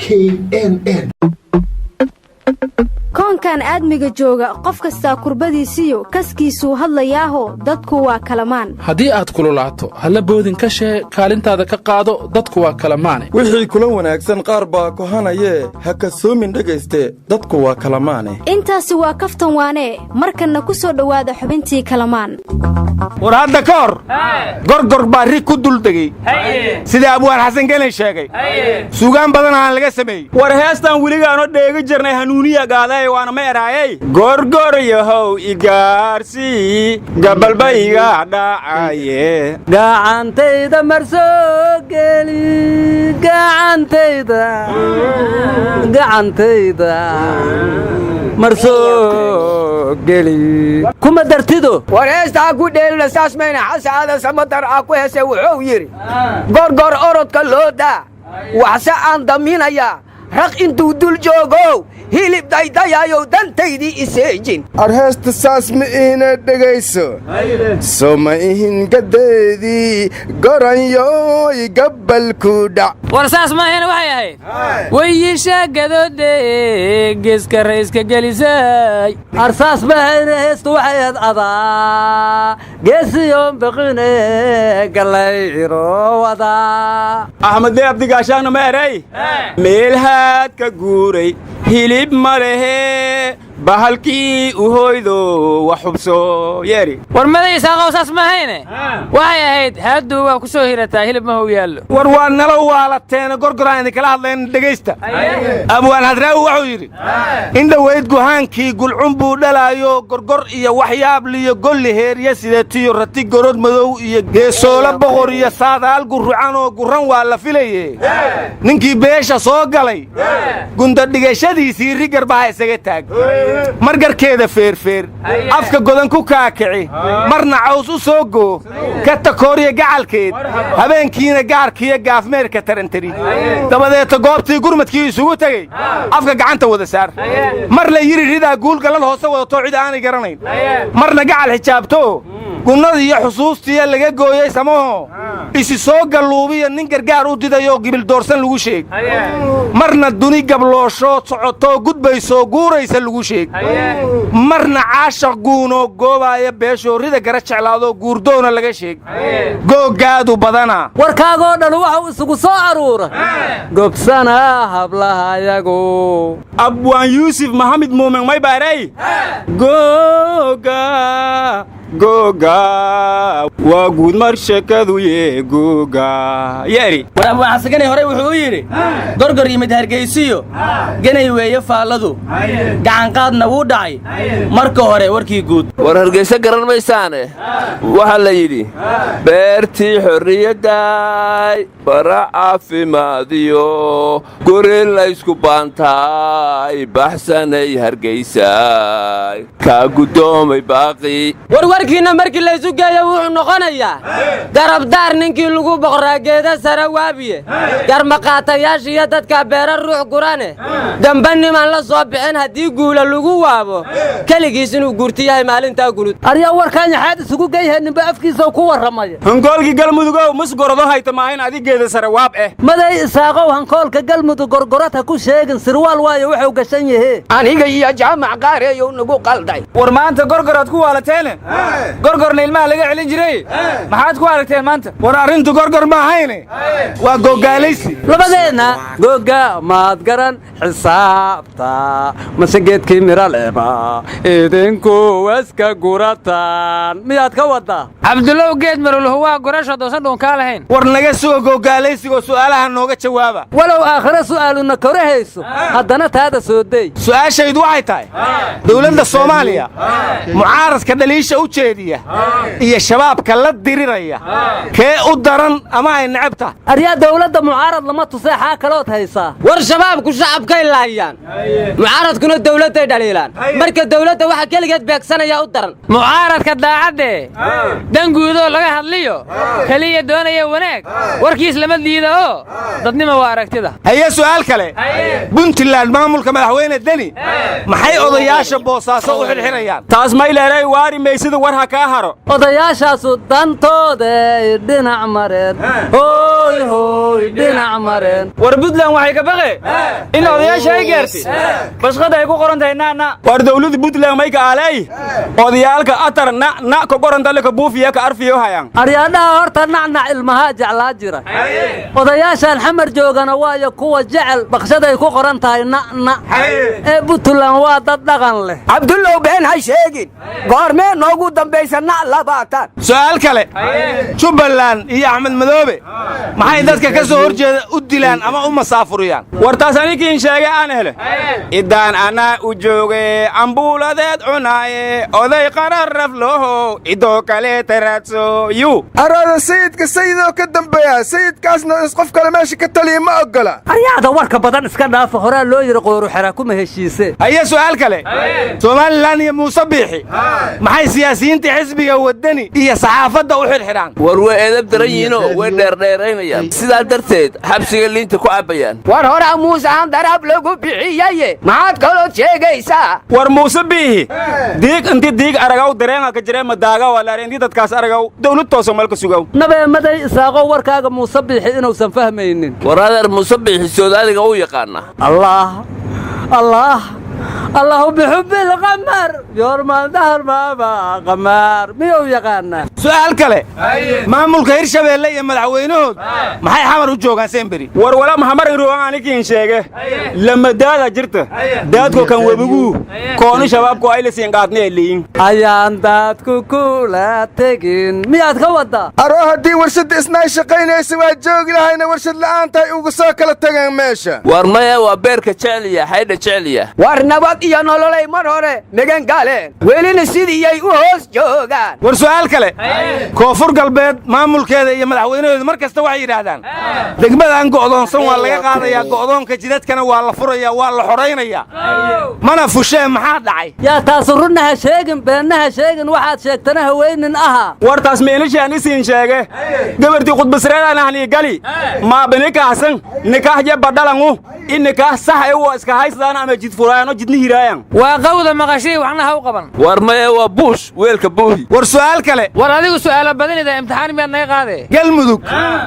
KNN. Koonkan aadmiga jooga, qof kastaa kurbadiisiyo kaskiisuu hadlayaaho, dadku waa kalamaan. Haddii aad kululaato, halla boodin ka shee, kaalintaada ka qaado, dadku waa kalamaane. Wixii kula wanaagsan qaar baa kohanayee, ha kasoomin dhegayste, dadku waa kalamaane. Intaasi waa kaftan waanee. Markanna ku soo dhowaada xubintii Kalamaan. War hadda ka hor Gorgor baa rig ku duldegey, sida Abwaan Xasan Gelin sheegay, suugaan badan aan laga sameeyey. War heestaan weligaanoo dheegi jirnay, Hanuuniya gaadaye, waana ma eraayey: "Gorgor yahow igaarsii, gabalba iga dhacaye." Gacantayda marsoo geli, gacantayda, gacantayda marsoo geli, kuma dartido. War heestaa ku dheelina saas mayna. Xasaada Samatar ah ku hese, wuxuu yidhi: "Gorgor orodka loo daa, waxse aan daminayaa raq intuu dul joogow, hilib daydayayow dantaydii iseejin." Arheesta saas ma ihina, dhegayso: "Soo ma ihin gadeedii goranyoy gabbalku dhac." War saas maahayna, waxay ahayd: "Wayisha gadoode geeska rayska gelisay." Arsaas mahayna, heestu waxay ahayd: "Adaa geesiyoon baqine gallayro wadaa." Axmedee Abdigaashaanna ma eray: "Meelhaad ka guuray hilib ma lehe, bahalkii u hoydo wax xubso yeeri." War maday Isaaqow, saas mahayne, waxay ahayd: "Haaduu waa ku soo hirataa, hilib ma how yaallo." War waa nala waalateena, Gorgoraan idinkala hadlayna, dhegaysta. Abwaan Hadraawi wuxuu yidhi: "In dhowayd guhaankii gulcun buu dhalaayo, Gorgor iyo waxyaabliyo golli heerya sideetiyo rati gorod madow iyo geesoolo boqor iyo saadaal gurrucanoo gurran waa la filaye. Ninkii beesha soo galay gundadhigashadiisii rigar baha isaga taag, margarkeeda feerfeer, afka godan ku kaakici, marna caws u soo goo, ka takooriya gacalkeed, habeenkiina gaarkiiyo gaafmeerka tarantari. Dabadeeta goobtii gurmadkii isugu tegey afka gacanta wada saar. Mar la yidhi ridaa guulgallad hoose wadatoo cid aanay garanayn, marna gacal xijaabto, gunnadii iyo xusuustiiya laga gooyey samaho, isi soo galluubiya nin gargaar u didayoo gibildoorsan lagu sheeg, marna duni gabloosho socotoo gudbaysoo guuraysa lagu sheeg, marna caashaq guunoo goobaaya beeshoo rida gara jeclaadoo guurdoona laga sheeg. Googgaadu badana." Warkaagoo dhan waxau isugu soo aruura gobsanaa hablahayagu. Abwaan Yuusuf Maxamed Muumin may baaray: "Googa googa waa guudmar sheekaduye, googa yeeri." War Abwaan Xasanganay horey wuxuu u yidhi: "Gorgor yimid Hargaysiyo ganay weeye faalladu, gacanqaadna wuu dhacay marka hore warkii guud." War Hargayso garan maysaane, waxaa la yidhi: "Beertii xorriyaddaay, bara caafimaadiyo guri laysku baantaay, baxsanay Hargaysaay, kaa guddoomay baaqi." War warkiinna markii laysu geeyo wuxuu noqonayaa: "Garabdaar ninkii lagu boqraa geeda sare waabiye, garmaqaatayaasha iyo dadka beera ruux gurane, damba nimaan la soo bixin haddii guula lagu waabo, keligiis inuu guurti yahay maalintaa gunud." Aryaa, warkaan yaxaad isugu geyha? Ninba afkiisa ku warramaya. Hankoolkii Galmudugow musgorado hayta maahayn adigeeda sare waab eh. Maday Isaaqow, hankoolka Galmudug gorgorad ha ku sheegin, sirwaal waayo wuxuu gashan yahee. Aniga iyo Jaamac Qaareeyow nagu qalday. War maanta Gorgoraad ku waalateene, Gorgorna ilmaha laga celin jiray, maxaad ku aragteen maanta? War arrintu Gorgor ma ahayne, waa googaalaysi. Labadeenna googa maad garan xisaabta, mase geedkii mira leba idinku waska gurataan miyaad ka waddaa? Cabdullow, geed maruluhu waa gurasho doosan dhuunkaa lahayn. War naga suga googaalaysigoo su'aalaha nooga jawaaba. Walow aakhire su'aaluna korahayso, haddana taada soo dey. Su'aashaydu waxay tahay: dowladda Soomaaliya mucaaradka dhaliisha u jeediya iyo Shabaabka la diriraya, kee u daran ama ay necab tahay? Aryaa, dawladda mucaarad lama tusee, xaa kalood haysaa? War Shabaabku shacabkay laayaan, mucaaradkuna dawladday dhaliilaan. Marka dawladda waxa keligeed beegsanaya u daran. Mucaaradka daacaddee danguudoo laga hadliyo keliya doonaya wanaag, warkiis lama diida oo dadnima waa aragtida. Haye, su'aal kale: Puntland maamulka madaxweyne Deni maxay odayaasha Boosaaso u xidhxidhayaan? Taas mayleelay waari maysida, war ha kaa haro. Odayaashaasu dantooday dhinac mareen. Hooy. Hoy hoy, dhinac mareen. War Buntland waxay ka baqe in odayaasha ay gaartay bashqada ay ku qoran tahay nana. War dawladda Buntland may ka aalay odayaalka atar na na ka qoranta laka buufiya ka arfiyo hayaan. Aryaadhaha, horta nacnac ilmahaa jeclaa jira. Odayaashaan Xamar joogana waayo kuwa jecel baqshaday ku qoran tahay na'na ee Buntland. Waa dad dhaqan leh. Cabdullow, been ha sheegin. Goormee noogu dambaysa na 20? Su'aal kale: Jubbaland iyo Axmed Madoobe maxay dadka ka soo hor jeeda u dilaan ama u masaafuriyaan? War taas anikiin sheegay aan hele idaan anaa u jooge ambuuladeed cunaaye oday qararraf loho idoo kale taraadso yu. Araada, sayidka sayidoo ka dambeeya, sayidkaasna is qof kale meesha ka taliya ma oggola. Aryaada, warka badan iska dhaafa. Horaa loo yidhi qooru xeraa kuma heshiise. Haye, su'aal kale: Somaliland iyo Muuse Biixi maxay siyaasiyiinta xisbiga Waddani iyo saxaafadda u xidhxidhaan? War way eedab daran yihiinoo way dheerdheeraynayaan, sidaa darteed xabsiga liinta ku cabbayaan. War horaa Muuse handaraab lagu bixiyaye, maxaad kalood sheegaysaa? War Muuse Biihi diig inti diig aragaw dareenga ka jiree madaaga walaare inti dadkaas aragaw dawlad tooso malka sugaw. Nabeemaday Isaaqo, warkaaga Muuse Biixi inuusan fahmaynin. War adeer, Muuse Biixi Soodaaliga u yaqaana. Allah Allah Allahu bixubbi lqamar yoormaandahar maaba qamaar miyuu yaqaanaa? Su'aal kale: maamulka Hirshabeelle iyo madaxweynahood maxay Xamar u joogaan semberi? War wala maxamarin ruugan anikiin sheege lamadaada jirta daadko kan webiguu koonu shabaabku ay lasiin qaadnay liin. Ayaan daadku kula tegin miyaad ka waddaa? Aroo, haddii warshadda Isnaay shaqaynaysa waa joogi lahayna, warshad la'aantahay uga soo kala tageen meesha. War maya, waa beerka jecliya, xaydha jecliya. War nabad iyo nololay mar hore megan galeen, welina sidiiyay u hoos joogaan. War su'aal kale: Koonfur Galbeed maamulkeeda iyo madaxweynahooda mar kasta waxay yidhaahdaan degmadan go'doonsan waa laga qaadayaa go'doonka, jidadkana waa la furayaa, waa la xoraynayaa, mana fushee. Maxaa dhacay? Yaa taasu runna ha sheegin, beenna ha sheegin, waxaad sheegtana haweynin ahaa. War taas meenishaan isiin sheege gabartii khudbasreedaan ahni gali maaba nikaaxsan nikaah je badhalangu in nikaah sax e waa iska haysadaan ama jid furaayan oo jidni hiraayan. Waa qawda maqashii, waxna ha u qaban. War maya, waa buush weelka buuhi. War su'aal kale. War adigu su'aalo badanida, imtixaan miyaad naga qaadee? Galmudug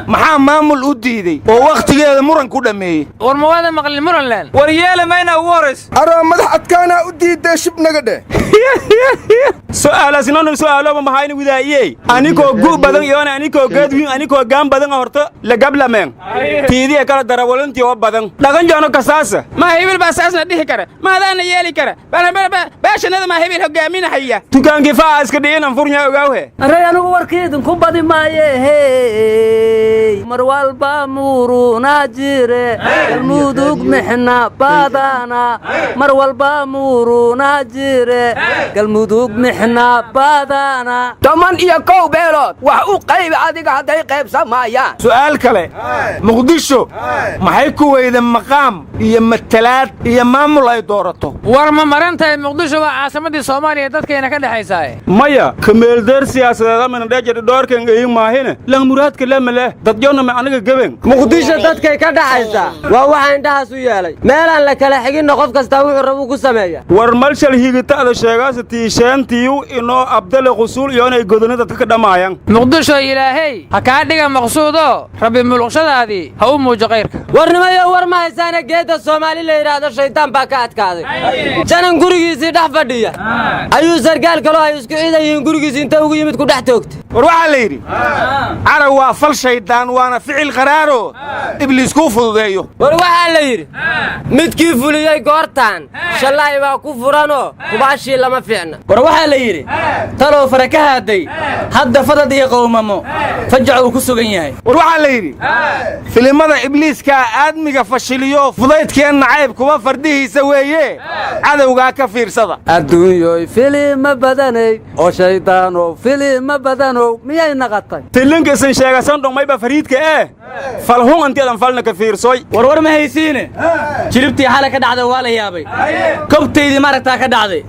maxaa maamul u diidey oo wakhtigeeda muran ku dhammeeyey? War ma waada maqlin muranland? War yeele mayna ugu horrayso. Aroo, madax adkaanaa u diidee, shib naga dheh. Su'aalaasinoonu su'aalooba mahayna widaa'iyey anikoo gu badan iyoona anikoo geedwiin anikoo gaan badan horta lagablameen tiidiya kala darawalantii oo badan dhaqan joono kasaasa. Ma hibil baa saasna dhihi kara, ma adaana yeeli kara, baashanada maa hibil hogaaminahaya. Dukaankii faa iska dhi'inan furnya ogaawhe. Array, anigu warkii idinku badi maaye. Hey, mar walba muuruna jire, Galmudug mixna badana. Mar walba muuruna jire, Galmudug mixna badana. 11 beelood wax u qaybi adiga hadday qaybsamayaan. Su'aal kale: Muqdisho maxay ku weyda maqaam iyo matalaad iyo maamul ay doorato? War ma maran tahay? Muqdisho waa caasimaddii Soomaaliya, dadkayna ka dhexaysaaye. Maya, kameeldeer siyaasadeed amana dheejadhi dhoorkan eyin maahine lang muraadka lemale dadyonama aniga geben. Muqdisho dadkay ka dhaxaysaa waa waxa indhahaas u yeelay. Meelaan la kala xiginna qof kastaa wuxuu rabuu ku sameeya. War malshal higita'da sheegaasa tiisheentiyu inoo Abdale Qusuul iyoonay godoni dadka ka dhamaayan. Muqdisho Ilaahey ha kaa dhiga maqsuudoo Rabbi muluqshadaadii ha u muujo kayrka. Warnimayo, war ma haysaana geedda Soomaali la yidhaahdo shaydaan baa ka adkaaday. Janan gurigiisii dhex fadhiya ayuu sarkaal kaloo ay isku ciidan yihiin gurigiisi inta ugu yimid ku dhex toogtay. War waxaa la yidhi carab waa fal shaydaan, waana ficil qaraaro Ibliis kuu fududeeyo. War waxaa la yidhi midkii fuliyey goortaan shallaay baa ku furanoo hubaashii lama fiicna. War waxaa la yidhi talow fara ka haaday hadda fadad iyo qowmamo fajac uu ku sugan yahay. War waxaa la yidhi filimada Ibliiskaa aadmiga fashiliyo, fudaydkeen nacayb kuwa fardihiisa weeye, cadowgaa ka fiirsada. Adduunyoy filima badanay oo shayddaanow filima badanow miyay naqatay? Filinkiisan sheegasan dhongmayba fariidka ee falhun antiadan falna ka fiirsoy. Warwar ma haysiine, jilibtii xalay ka dhacday waa la yaabay. Kobtaydii maaragtaa ka dhacday,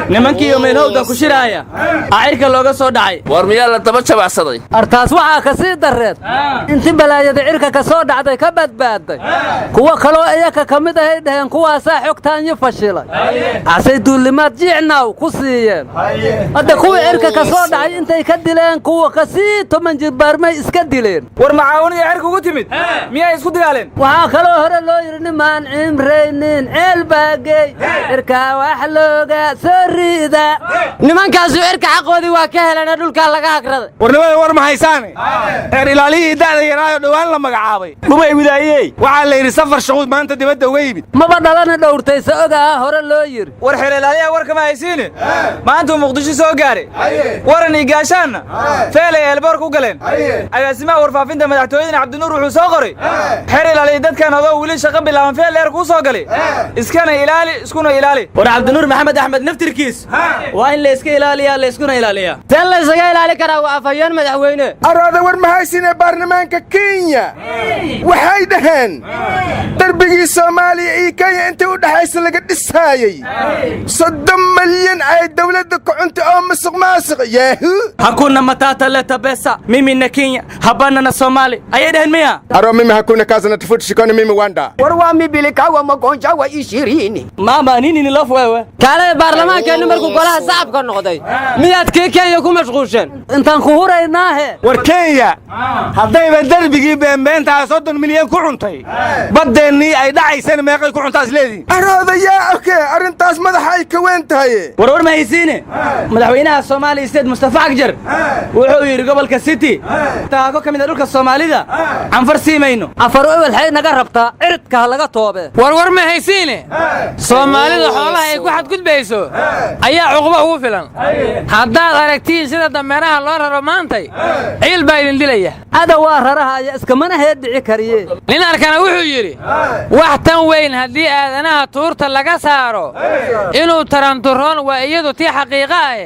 nimankiiyo meelhowda ku shiraaya aa cirka looga soo dhacay. War miyaa la daba jabacsaday? Artaas waxaa ka sii darreed inti balaayada cirka ka soo dhacday ka badbaadday kuwo kaloo iyaka ka mid ahay dhaheen kuwaasaa xogtaanyo fashilay, casay duullimaad jiicnaaw ku siiyeen. Hadda kuwii cirka ka soo dhacay intay ka dileen kuwa ka sii 10 jirbaarmay iska dileen. War macaawinadii cirka iskugu timid miyay isku dagaaleen? Waxaa kaloo hore loo yidhi nimaan cimraynin ceel baagey cirkaa wax looga soo riida. Nimankaasu cirka xaqoodii waa ka helana dhulkaa laga hagraday. Warnimada war ma haysaane, xeer ilaaliyihii da'da yaraayo dhowaan la magacaabay dhumay widaayey. Waxaa la yidhi safar shaquud maanta dibadda uga yimid. Maba dhalana dhowrtaysa ogaha hore loo yidhi. War xeer ilaaliyaha war kama haysiine, maantuu Muqdisho soo gaaray. Waran iyo gaashaanna feelay eelboor ku galeen. Agaasimaha warfaafinta madaxtooyadana Cabdinuur wuxuu soo qoray: xeer ilaaliya dadkan adoo weli shaqo bilaaban feel dheer kuu soo galay, iskana ilaali iskuna ilaali. War Cabdinuur Maxamed Axmed naftirkiis waa in layska ilaaliyaa, layskuna ilaaliyaa. See laysaga ilaali karaa? Waa afhayeen madaxweyne. Araada war mahaysinee, baarlamaanka Kenya waxay dhaheen darbigii Soomaaliya iyo Kenya intii u dhexaysa laga dhisaayey 30 malyan ay dawladda ku cuntay oo musuq maasuq yaahu. Hakuna matata, leta pesa, mimi na Kenya habana na Somali, ayay dhaheen miya? Aro mimi hakuna kazi na tofauti shikoni mimi wanda. War waa mibilikawa magonjawa 20. Mama nini ni love wewe. Kaalada baarlamaankeennu markuu golaha shacabka noqday miyaad kii Kenya ku mashquusheen? Intaan ku huraynaahe. War Kenya haddayba derbigii beenbeentaa 30 milyan ku cuntay, baddeenii ay dhacaysana meeqay ku cuntaa is leedihin? Arooda yaa oke, arrintaas madaxa ay ka weyn tahay. War war ma haysiine, madaxweynaha Soomaaliya State Mustafa Cagjar wuxuu yidhi gobolka City taako ka mid a dhulka Soomaalida Canfar siimayno. Afar ewel xay naga rabtaa? Ciridka ha laga toobe. War war ma haysiine, Soomaalida xoolaha ay ku xadgudbayso ayaa cuqubo ugu filan. Haddaad aragtiin sida dameeraha loo raro maantay, ciil baa idin dilaya. Ada waa rarahaya iskamana heeddhici kariye. Nin arkana wuxuu yidhi: wax tan weyn haddii aadanaha tuurta laga saaro inuu taranturoon waa iyadu tii xaqiiqa ahe,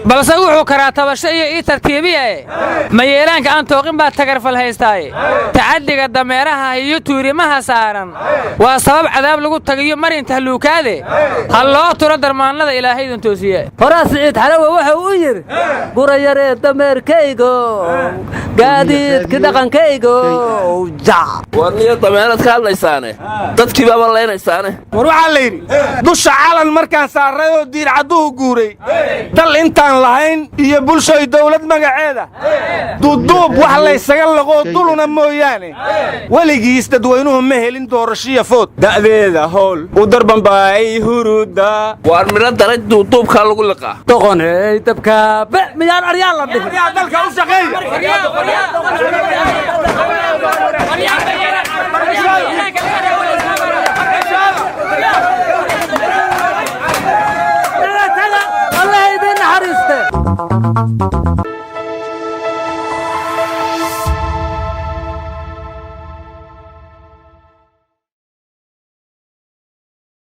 balse wuxuu karaa tabasho iyo ii tartiibiyae. Mayeelaanka aan tooqin baa tagarfal haystaaye. Tacaddiga dameeraha iyo tuurimaha saaran waa sabab cadaab lagu tagiyo marin tahluukaade. Ha loo turo darmaannada, Ilaahaydun toosiye. Horaa Siciid Xarawe wuxuu u yidhi: gurayaree dameerkaygo, gaadiidki dhaqankaygo jac. War niyo dameeraad ka hadlaysaane, dadkii baaba laynaysaane. War waxaa la yidhi dusha calan markaan saarray oo diircadduhu guuray, dal intaan lahayn iyo bulshoy dawlad magaceeda duuduub wax laysaga laqoo duluna mooyaane, weligiis dadweynuhu ma helin doorashiya food. Da'deeda howl u darban baay huruda. Waar midho daray duuduubkaa lagu liqaa. Doqoney dabkaabe miyaan aryaan la dhihin? Dalka u shaqeeya.